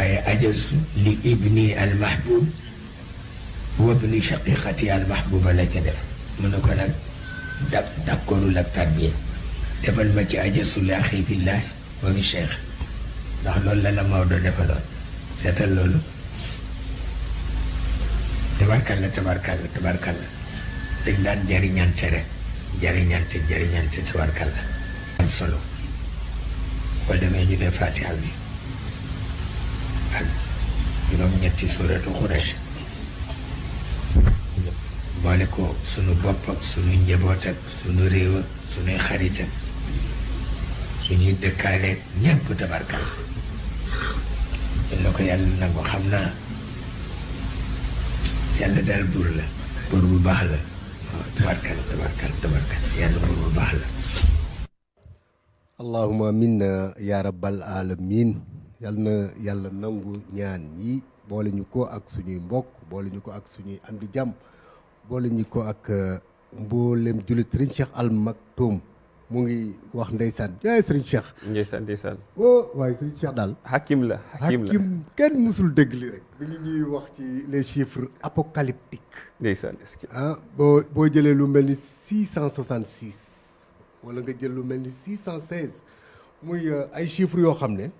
waaye ajastu li ibni al mahbub wa ibni shaqiqati al mahbuba la ca def mu ne ko nag d'accordul ak tarbiya defal ma ci ajastu li axi fillah wa bi cheikh ndax loolu la Maodo defaloon seetal loolu tabarkalla dañ daan jariñante rek jariñante tabarkalla am solo boo demee ñu def fatiha bi ak juróom-ñetti suratu Quraysh boole ko sunu bopp ak sunu njaboot ak sunu réew ak sunuy xarit ak suñuy dëkkaale ñépp tabarkalla la ko yàlla nangu xam naa yàlla daal buur la buur bu baax la waaw tabarkalla yàlla buur bu baax la allahuma amin ya rabbal alamin yal na yàlla nangu ñaan yi boole ñu ko ak suñuy mbokk boole ñu ko ak suñuy andi jàmm boole ñu ko ak mboolem jullit Serigne Cheikh Al Maktoum mu ngi wax ndeysaan yaay Serigne Cheikh ndeysaan waaye Serigne Cheikh daal hakim la kenn musul dégg li rek bi ngi ñuy wax ci les chiffres apocalyptiques ndeysaan est-ce que boo jëlee lu mel ni 666 wala nga jël lu mel ni 616 muy ay chiffres yoo xam ne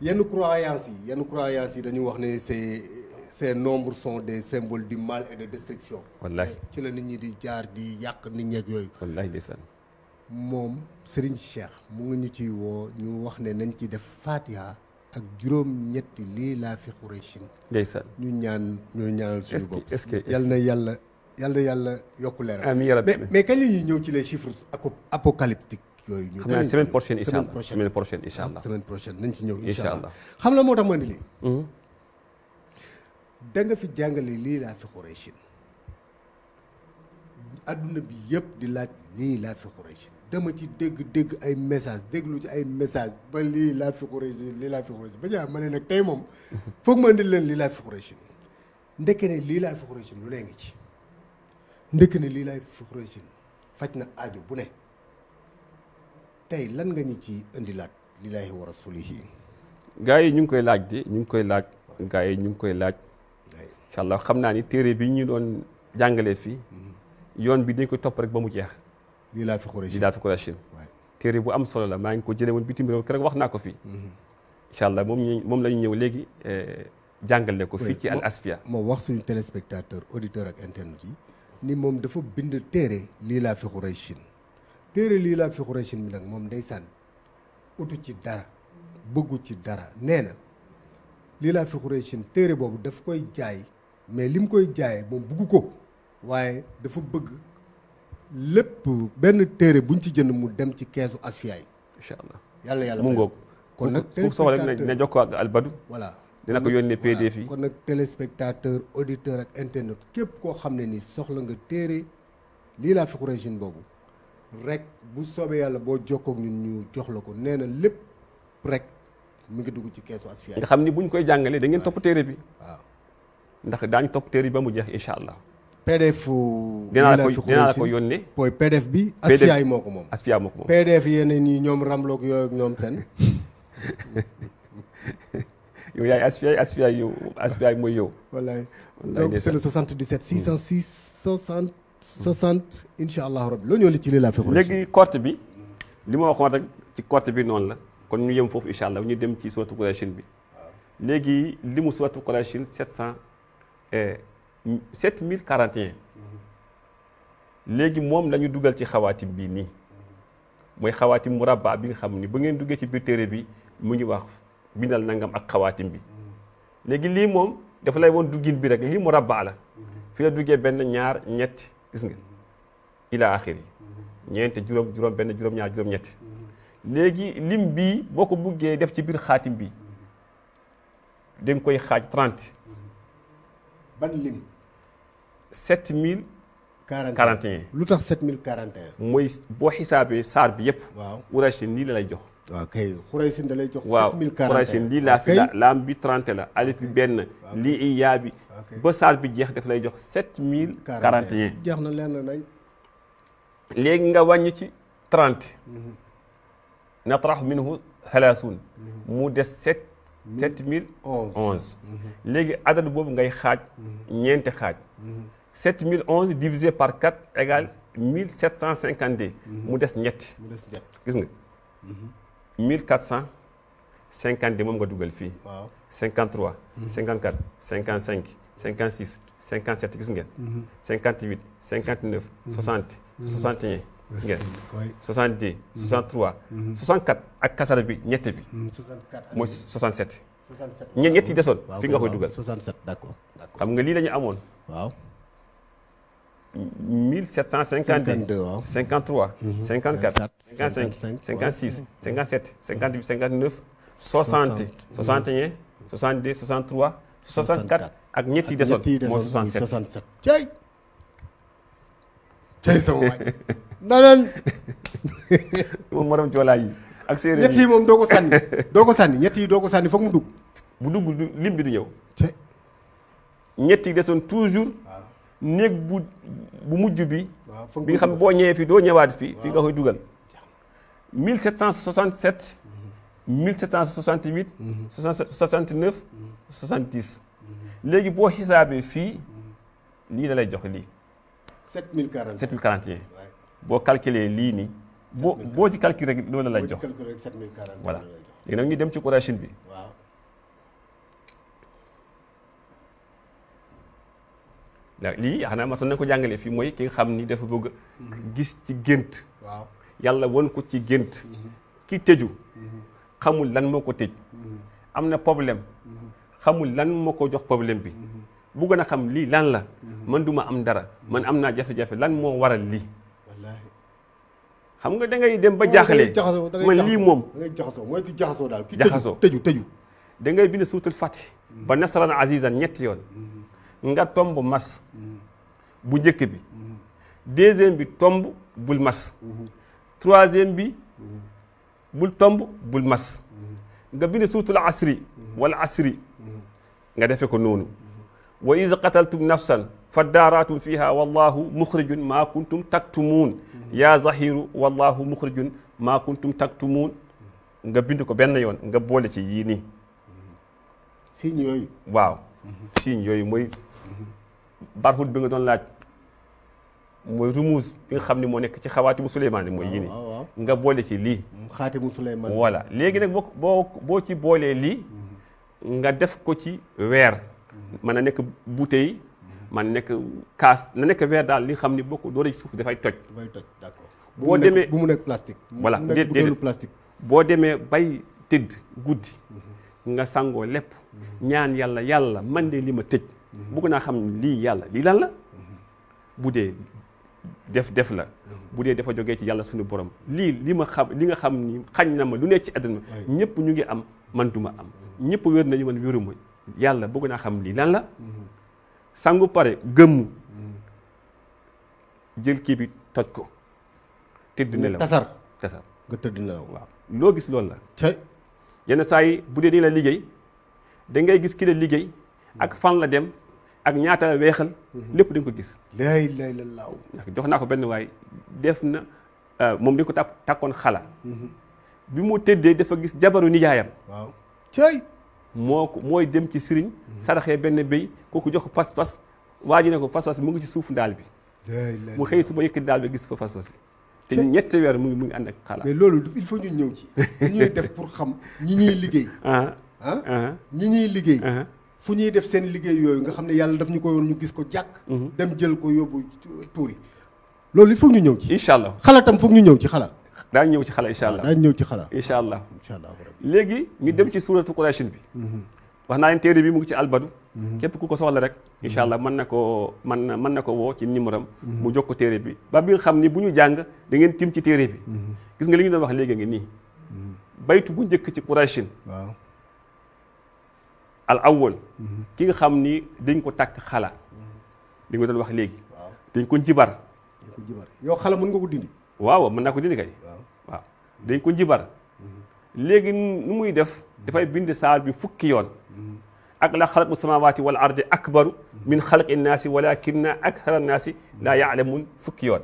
yenn croyances yi dañuy wax ne ces nombres sont des symboles du mal et de destruction. wallahi ci la nit ñi di jaar di yàq nit ñeeg yooyu. wallahi ndeysaan moom Serigne Cheikh mu ngi ñu ciy woo ñu wax ne nañ ci def Fatiha ak juróom-ñetti lii laa fi Qurayshin. ndeysaan ñu ñaanal suñu bopp. est-ce que yal na yàlla yokku leeral. amiin yaa rabbi mais kañ la ñuy ñëw ci les chiffres apocalyptiques yooyu. xam naa semaine prochaine incha allah semaine prochaine nañ ci ñëw incha allah. xam la moo tax ma ni lii. da nga fi jàngale lii laa fi Qurayshin adduna bi yëpp di laaj lii laa fi Qurayshin dama ci dégg ay message déglu ci ay message ba lii laa fi Qurayshin ba jaa ma ne nag tey moom foog ma indil leen lii laa fi Qurayshin ndeke ne lii laa fi Qurayshin lu nee ngi ci ndeke ne lii laa fi Qurayshin faj na aajo bu ne tey lan nga ñu ci indilaat lillaahi wa rasuulihi. gaa yi ñu ngi koy laaj gaa yi ñu ngi koy laaj incha allah xam naa ni téere bi ñu doon jàngalee fii yoon bi dañ koy topp rek ba mu jeex. lii laa fi Qurayshin téere bu am solo la maa ngi ko jëlee woon bitim réew keroog wax naa ko fii incha allah moom la ñu ñëw léegi jàngale ko fii ci Al Asfiya. moo wax suñu téléspectateur auditeur ak internet yi ni moom dafa bind téere lii laa fi Qurayshin téere lii laa fi Qurayshin bi nag moom ndeysaan utu ci dara bëggu ci dara nee na lii laa fi Qurayshin téere boobu daf koy jaay mais li mu koy jaayee moom bëggu ko waaye dafa bëgg lépp benn téere buñ ci jënd mu dem ci keesu Asfiya yi. incha allah yàlla mu ngoog kon nag fu soxla rek dina jokkoo ak Albadou. voilà dina ko yónnee PDF yi. kon nag téléspectateur auditeur ak internet képp koo xam ne ni soxla nga téere lii laa fi Qurayshin boobu rek bu soobee yàlla boo jokkoo ak ñun ñu jox la ko nee na lépp rek mu ngi dugg ci keesu Asfiya yi. nga xam ni buñ koy jàngalee da ngeen topp téere bi. waaw ndax daañu topp téere bi ba mu jeex incha allah. PDF. dinaa la ko yónnee. booy PDF bi. Asfiya yi moo ko moom. Asfiya moo ko moom. PDF yeneen yi ñoom Ramloog yooyu ak ñoom seen. yow yaay Asfiya yow Asfiya mooy yow. wallaay donc c'est le 77 606 60 incha allah rabbi loo ñëw li ci lii laa fi. léegi corte bi li ma waxoon rek ci corte bi noonu la kon ñu yem foofu incha allah ñu dem ci suuratu Qurayshin bi. léegi li mu suuratu Qurayshin 7041 léegi moom la ñu dugal ci xawaatim bii nii mooy xawaatim murabba bi nga xam ni ba ngeen duggee ci biir téere bi mu ngi wax bindal nangam ak xawaatim bi léegi lii moom dafa lay woon duggin bi rek lii murabba la fi la duggee benn ñaar ñetti gis nga ila axiri ñeent juróom benn juróom ñaar juróom ñetti léegi lim bii boo ko buggee def ci biir xaatim bi da nga koy xaaj 30. ban lim. 7041. lu tax 7041. mooy boo xisaabee saar bi yëpp. waaw Qurayshin lii la lay jox. waaw kay Qurayshin da lay jox. 7041 waaw Qurayshin lii laa fi laam bi 30 la. alif bi benn. lii iyaa bi. ba saar bi jeex daf lay jox 7041. jeex na leer na nañ. léegi nga wàññi ci 30. natrax minhu 30. mu des 7 7011 léegi adad boobu ngay xaaj ñeenti xaaj 7011 divisé par 4 égale 1752 mu des ñetti gis nga 1452 moom nga dugal fii 53 54 55 56 57 gis ngeen 58 59 60 61 gis ngeen 62 63 64 ak kasara bi ñette bi mooy 67 ñett yi desoon fi nga koy dugal 67 d'accord xam nga lii la ñu amoon waaw 1752 waaw 53 54 55 56 57 58 59 60 61 62 63 64 ak ñett yi desoon mooy 67 cey sama waay nanaan moom morom joolaa yi ak séeréer ñett yi moom doo ko sànni ñett yi doo ko sànni foog mu dugg bu dugg lim bi du ñëw ñett yi desoon toujours néeg bu mujj bi bi nga xam boo ñëwee fii doo ñëwaat fii fii nga koy dugal 1767 1768 69 70 léegi boo xisaabee fii lii la lay jox lii 7041 boo calculé lii nii boo ci calculé rek loolu la lay jox voilà léegi nag ñu dem ci Quraysh bi lii xanaa ma sonn nañ ko jàngalee fii mooy ki nga xam ni dafa bëgg gis ci gént yàlla won ko ci gént ki tëju xamul lan moo ko tëj am na problème xamul lan moo ko jox problème bi bugg na xam lii lan la man duma am dara man am naa jafe-jafe lan moo waral lii xam nga da ngay dem ba jaaxle man lii moom da ngay jaxasoo mooy ki jaxasoo daal ki jaxasoo tëju da ngay bind suutul Fatih ba nasran azizan ñetti yoon nga tomb mas bu njëkk bi deuxième bi tomb bul mas troisième bi bul tomb bul mas nga bind suutul asri wala asri nga defe ko noonu wa iz qataltum nafsan faddaaratum fiha wallahu mukhrijun ma kuntum taktumuun yaa zahiru wallahu mukhrijun ma kuntum taktumuun nga bind ko benn yoon nga boole ci yii nii signe yooyu waaw signe yooyu mooy barhut bi nga doon laaj mooy rumuus bi nga xam ne moo nekk ci xawaatimu Suleymaan mooy yii nii nga boole ci lii xaatimu Suleymaan voilà léegi nag boo ci boolee lii nga def ko ci weer mën na nekk bouteille man na nekk kaas na nekk weer daal li nga xam ni boo ko dooree ci suuf dafay toj d'accord boo demee bu mu nekk plastique voilà déedéet plastique boo demee bay tëdd guddi nga sangoo lépp ñaan yàlla man de li ma tëj bëgg naa xam lii yàlla lii lan la bu dee def la bu dee dafa jógee ci yàlla suñu borom li ma xam li nga xam ni xañ na ma lu nekk ci àdduna ñëpp ñu ngi am man duma am ñëpp wér nañu man wéruma yàlla bëgg naa xam lii lan la sangu pare gëmmu jël kii bi toj ko tëdd nelaw tasar nga tëdd nelaw waaw loo gis loolu la yenn saa yi bu dee dañ la liggéey da ngay gis ki la liggéey ak fan la dem ak ñaata la weexal lépp dañ ko gis laa ilaaha illallaah jox naa ko benn waay def na moom dañ ko takkoon xala bi mu tëddee dafa gis jabaru nijaayam waaw mooy dem ci sëriñ saraxee benn béy kooku jox ko pas-pas waa ji ne ko pas-pas mu ngi ci suuf ndaal bi mu xëy suba yëkkati daal bi gis fa pas-pas bi te ñetti weer mu ngi ànd ak xala mais loolu il faut ñu ñëw ci ñuy def pour xam ñi ñuy liggéey ñi ñuy liggéey fu ñuy def seen liggéey yooyu nga xam ne yàlla daf ñu ko yoon ñu gis ko jàkk dem jël ko yóbbu tuuri loolu il faut ñu ñëw ci incha allah xala tam foog ñu ñëw ci xala daañu ñëw ci xala incha allah daañu ñëw ci xala incha allah léegi ñu dem ci suuratu Quraysh bi wax naa leen téere bi mu ngi ci albadu képp ku ko soxla rek incha allah mën na ko woo ci numéro am mu jox ko téere bi ba bi nga xam ni bu ñu jàng da ngeen tim ci téere bi gis nga li ñu doon wax léegi ngi nii baytu bu njëkk ci Quraysh waaw al awwal ki nga xam ni dañ ko takk xala li nga doon wax léegi dañ ko njibar yow xala mën nga ko dindi waaw mën naa ko dindi kay waaw dañ ko njibar léegi nu muy def dafay bind saar bi fukki yoon ak la xalaqu samawati wal ardi akbaru min xalaqi naasi walakinna akthara naasi laa yaalamun fukki yoon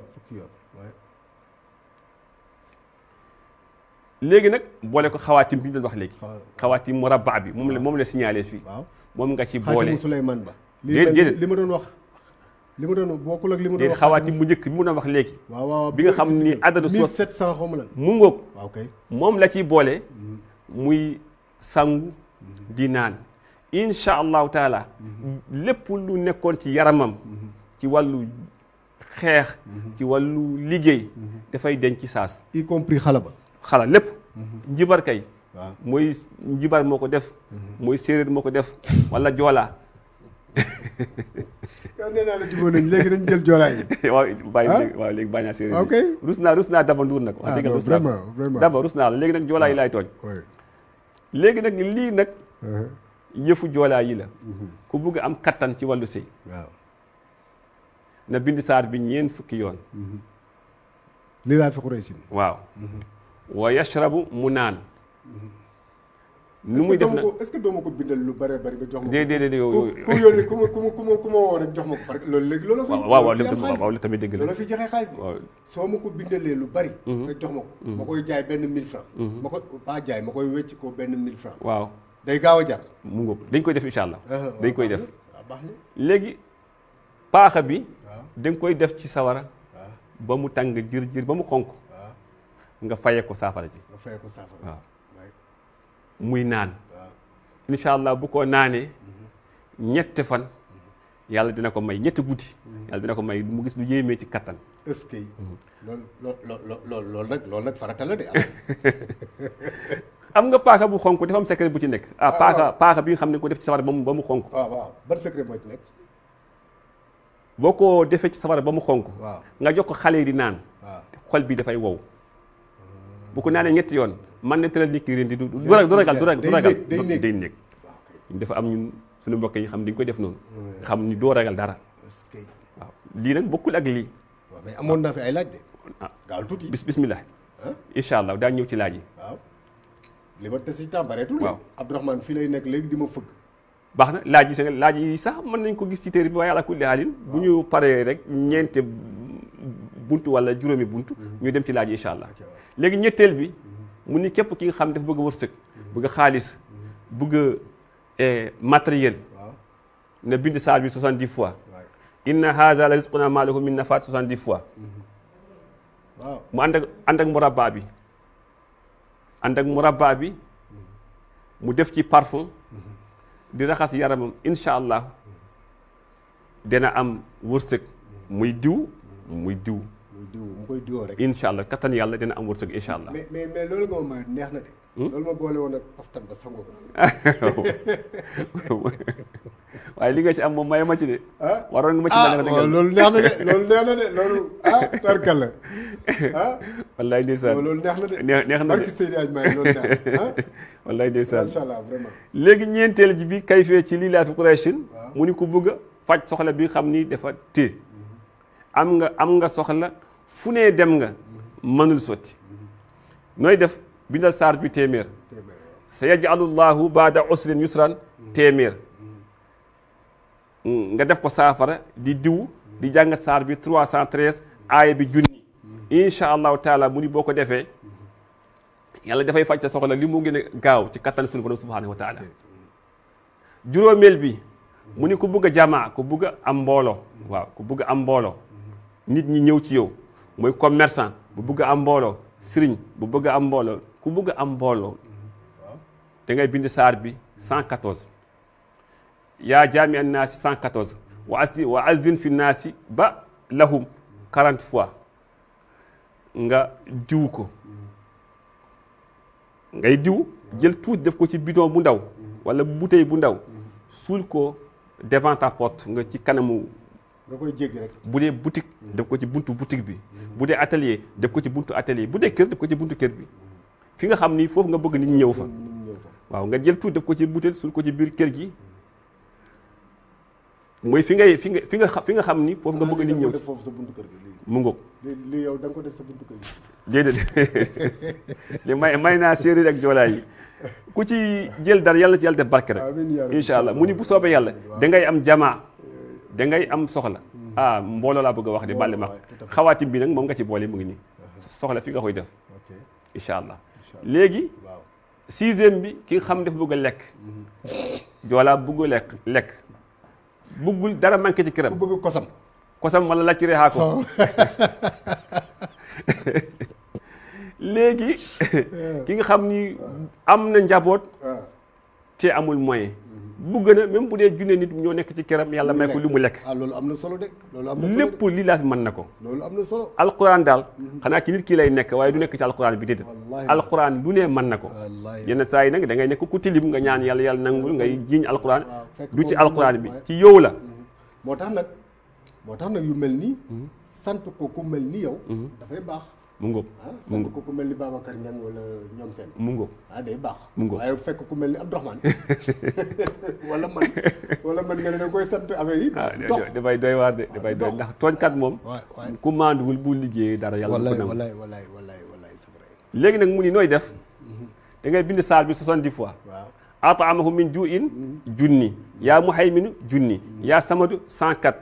léegi nag boole ko xawaatim bi ñu doon wax léegi xawaatim murabba bi moom la signalé fii moom nga ci boole xaatimu Souleymane Ba déedéet li ma doon wax li ma doon bokkul ak li ma doon wax xawaatim bu njëkk bi mu doon wax léegi waaw bi nga xam ni adadu 1700 xaw ma lan mu ngoog waaw kay moom la ciy boole muy sangu di naan incha allahu taala lépp lu nekkoon ci yaramam ci wàllu xeex ci wàllu liggéey dafay denc ci saas y compris xala lépp njibar kay waaw mooy njibar moo ko def mooy séeréer moo ko def wala joolaa yow nee naa la jubóo nañ léegi dañ jël joolaa yi waaw léegi bàyyi naa séeréer ok rus naa Daba Ndour nag wax dëgg rus naa vraiment Daba rus naa la léegi nag joolaa yi laay tooñ léegi nag lii nag yëfu joolaa yi la ku bugg am kattan ci wàllu sëy waaw na bind saar bi 4 fukki yoon lii laa fi Quraysin waaw wa yashrabu mu naan nu muy def nag est-ce que doo ma ko bindal lu bare bari nga jox ma ko déedéet yow ku yónni ku ma woo rek jox ma ko parce que loolu léegi loolu la fi waaw la tamit dëgg la loolu la fi joxe xaalis waaw soo ma ko bindalee lu bari nga jox ma ko ma koy jaay benn 1000 francs ma ko pas jaay ma koy wecc ko benn 1000 francs waaw day gaaw a jar mu ngoog dañ koy def incha allah dañ koy def waaw baax na léegi paaxa bi waaw dañ koy def ci sawara waaw ba mu tàng jir ba mu xonk waaw nga faye ko saafara ji nga fay ko saafara waaw muy naan waaw incha allah bu ko naanee ñetti fan yàlla dina ko may ñetti guddi yàlla dina ko may mu gis lu yéemee ci kattan est-ce que loolu nag farata la de am nga paaka bu xonk dafa am secret bu ci nekk paaka bi nga xam ne ko def ci safara ba mu xonk waaw ban secret moo ci nekk boo ko defee ci safara ba mu xonk waaw nga jox ko xale yi di naan waaw xol bi dafay wow bu ko naanee ñetti yoon man ne tëral nit ki ren di du ragal day nekk dafa am ñun suñu mbokk yi xam ne dañu koy def noonu xam ni doo ragal dara waaw lii nag bokkul ak lii waaw mais amoon naa fi ay laaj de gaawal tuuti bismillah incha allah daa ñëw ci laaj yi waaw li ma des ci temps bareetul waaw Abdourahmane fii lay nekk léegi di ma fëgg baax na laaj yi sax mën nañ ko gis ci téere bi waaye ala kulli haalin bu ñu paree rek ñeente buntu wala juróomi buntu ñu dem ci laaj yi incha allah léegi ñetteel bi mu ni képp ki nga xam dafa bëgg a wërsëg bëgg a xaalis bëgg matériel na bind saar bi 70 fois inna haza la rizquna ma lahu min nafaat 70 fois waaw mu ànd ak murabba bi mu def ci parfum di raxas yaramam incha allah dina am wërsëg muy diw mu koy diwoo rek incha allah kattan yàlla dina am wërsëg incha allah mais loolu nga ma neex na de loolu ma boole woon ak paftan ba sango ko waaye li nga ci am moom maye ma ci de waroon nga ma ci danga loolu neex na de loolu tarkal la wallaay ndeysaan loolu neex na de neex na de barki Seydi Aj Maay loolu neex wallaay ndeysaan macha allah vraiment léegi ñeenteel ji bi kay fee ci lii laa fi Qurayshin mu ni ko bëgg a faj soxla bi xam ni dafa té am nga soxla fu nee dem nga mënul sotti nooy def bindal saar bi téeméer sa yaj'alullahu baada usrin yusran téeméer nga def ko saafara di diw di jàngat saar bi 313 aaya bi junni incha allahu taala mu ni boo ko defee yàlla dafay faj sa soxla li mu gën a gaaw ci kattan sunu borom subhanahu wa taala juróomeel bi mu ni ku bugg a jamaa ku bugg a am mbooloo waaw ku bugg a am mbooloo nit ñi ñëw ci yow mooy commerçant bu bugg a am mbooloo sëriñ bu bëgg a am mbooloo ku bugg a am mbooloo da ngay bind saar bi 114 yaa jaami an naasi 114 wa azin fi naasi ba lahum 40 fois nga diw ko ngay diw jël tuuti def ko ci bidon bu ndaw wala bouteille bu ndaw suul ko devant ta porte nga ci kanamu nga koy jéggi rek bu dee boutique def ko ci buntu boutique bi bu dee atelier def ko ci buntu atelier bu dee kër def ko ci buntu kër bi fi nga xam ni foofu nga bëgg nit ñi ñëw fa waaw nga jël tuuti def ko ci bouteille suul ko ci biir kër gi mooy fi nga xam ni foofu nga bëgg nit ñi ñëw def foofu sa buntu kër gi mu ngoog li yow da nga ko def sa buntu kër gi déedéet li may naa séeréer ak joolaa yi ku ci jël dara yàlla ci yàlla def barke rek incha allah mu ni bu soobee yàlla da ngay am jamaa da ngay am soxla mbooloo laa bëgg a wax de bàlle ma xawaatim bi nag moom nga ci boole mu ngi nii soxla fi nga koy def incha allah léegi waaw 6e bi ki nga xam dafa bëgg a lekk joolaa bëgg a lekk bëggul dara manqué ci këram ku bëgg kosam wala la ci reexaa ko léegi ki nga xam ni am na njaboot te amul moyen bëgg na même bu dee junne nit ñoo nekk ci këram yàlla may ko li mu lekk loolu am na solo de loolu am na solo lépp lii laa fi mën na ko loolu am na solo alquran daal xanaa ci nit ki lay nekk waaye du nekk ci alquran bi déedéet alquran lu ne mën na ko yenn saa yi nag da ngay nekk ku tilim nga ñaan yàlla nangul ngay jiiñ alquran du ci alquran bi ci yow la moo tax nag yu mel nii sant ko ku mel ni yow dafay baax mu ngóob sant ko ku mel ni Babacar Niang wala ñoom seen mu ngóob day baax mu ngóob waaye fekk ku mel ni Abdourahmane wala man nga ne da koy sant affaire yi dafay doy waar de dafay doy ndax tooñkat moom ku maanduwul bu liggéey dara yàlla ko nangu wallaay c'est vrai léegi nag mu ni nooy def da ngay bind saar bi 70 fois at'amahum min ju'in junni yaa muhayminu junni yaa samadu 104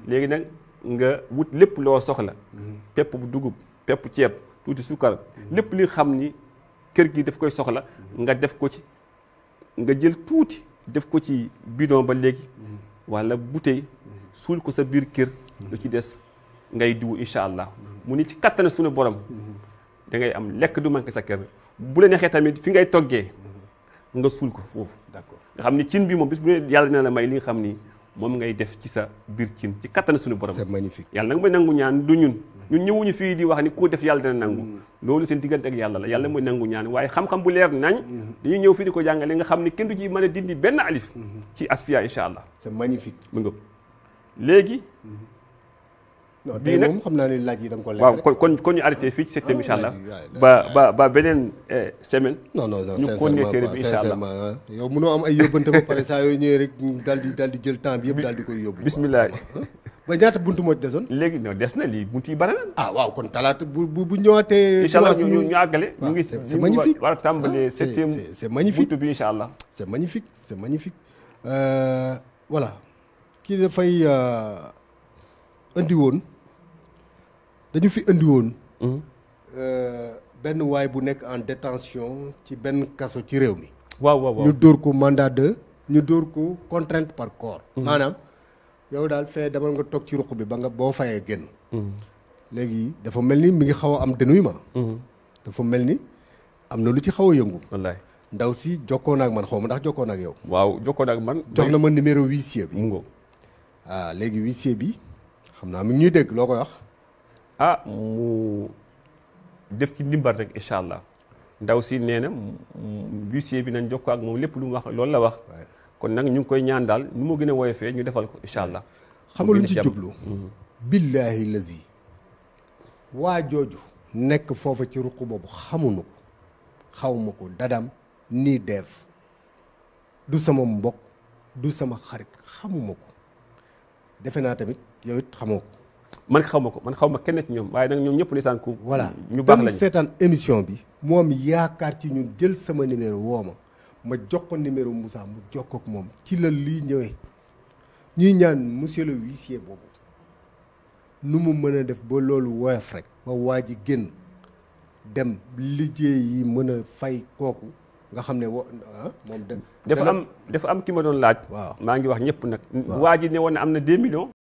léegi nag nga wut lépp loo soxla pepp bu dugub pepp ceeb tuuti sukkar lépp li xam ni kër gi daf koy soxla nga def ko ci nga jël tuuti def ko ci bidon ba léegi wala bouteille suul ko sa biir kër lu ci des ngay diwu incha allah mu ni ci kattan suñu borom da ngay am lekk du manqué sa kër bu la neexee tamit fi ngay toggee nga suul ko foofu d'accord nga xam ni cin bi moom bis bu ne yàlla dina la may li nga xam ni moom ngay def ci sa biir cin ci kattan suñu borom c'est magnifique yàlla nag mooy nangu ñaan du ñun ñëwuñu fii di wax ni ku def yàlla dina nangu loolu seen diggante ak yàlla la yàlla mooy nangu ñaan waaye xam-xam bu leer nañ dañuy ñëw fii di ko jàngale nga xam ni kenn du ci mën a dindi benn alif ci asfiya incha allah c'est magnifique mu ngëp léegi non tey moom xam naa ne laaj yi da nga ko lekk waaw kon ñu arrêté fii ci septième incha allah ba beneen semaine non ñu continuer téere bi incha allah yow mënoo am ay yóbbante ba pare saa yooyu ñëwee rek daal di jël temps bi yëpp daal di koy yóbbu bismillah ba ñaata buntu moo ci desoon léegi non des na lii buntu yi bare na waaw kon talaata bu ñëwaatee incha allah ñu àggale ñu ngi c'est magnifique war a tàmbalee septième c'est magnifique buntu bi incha allah c'est magnifique voilà kii dafay indi woon dañu fi indi woon benn waay bu nekk en détention ci benn kaso ci réew mi waaw ñu dóor ko mandat ñu dóor ko contrainte par corps maanaam yow daal fee demal nga toog ci ruq bi ba nga boo fayee génn léegi dafa mel ni mi ngi xaw a am dénouement dafa mel ni am na lu ci xaw a yëngu wallaay ndaw si jokkoon ak man xaw ma ndax jokkoon ak yow waaw jokkoon ak man jox na ma numéro huissier bi mu ngoo léegi huissier bi xam naa mi ngi ñuy dégg loo koy wax mu def ci ndimbal rek incha allah ndaw si nee na huissier bi nañ jokkoo ak moom lépp lu mu wax loolu la wax kon nag ñu ngi koy ñaan daal nu mu gën a woyofee ñu defal ko incha allah xam nga lu ñu ci jublu billaahi lazi waa jooju nekk foofa ci ruq boobu xamuñu ko xawma ko dadam nii deef du sama mbokk du sama xarit xamuma ko defe naa tamit yow it xamoo ko man xaw ma kenn ci ñoom waaye nag ñoom ñëpp lisaan ku voilà ñu baax lañu seetaan émission bi moom yaakaar ci ñun jël sama numéro woo ma jox ko numéro Moussa mu jokkoo ak moom ci la lii ñëwee ñuy ñaan monsieur le huissier boobu nu mu mën a def ba loolu woyof rek ba waa ji génn dem liggéey yi mën a fay kooku nga xam ne moom dafa am ki ma doon laaj waaw maa ngi wax ñëpp nag waa ji ne woon na am na 2 millions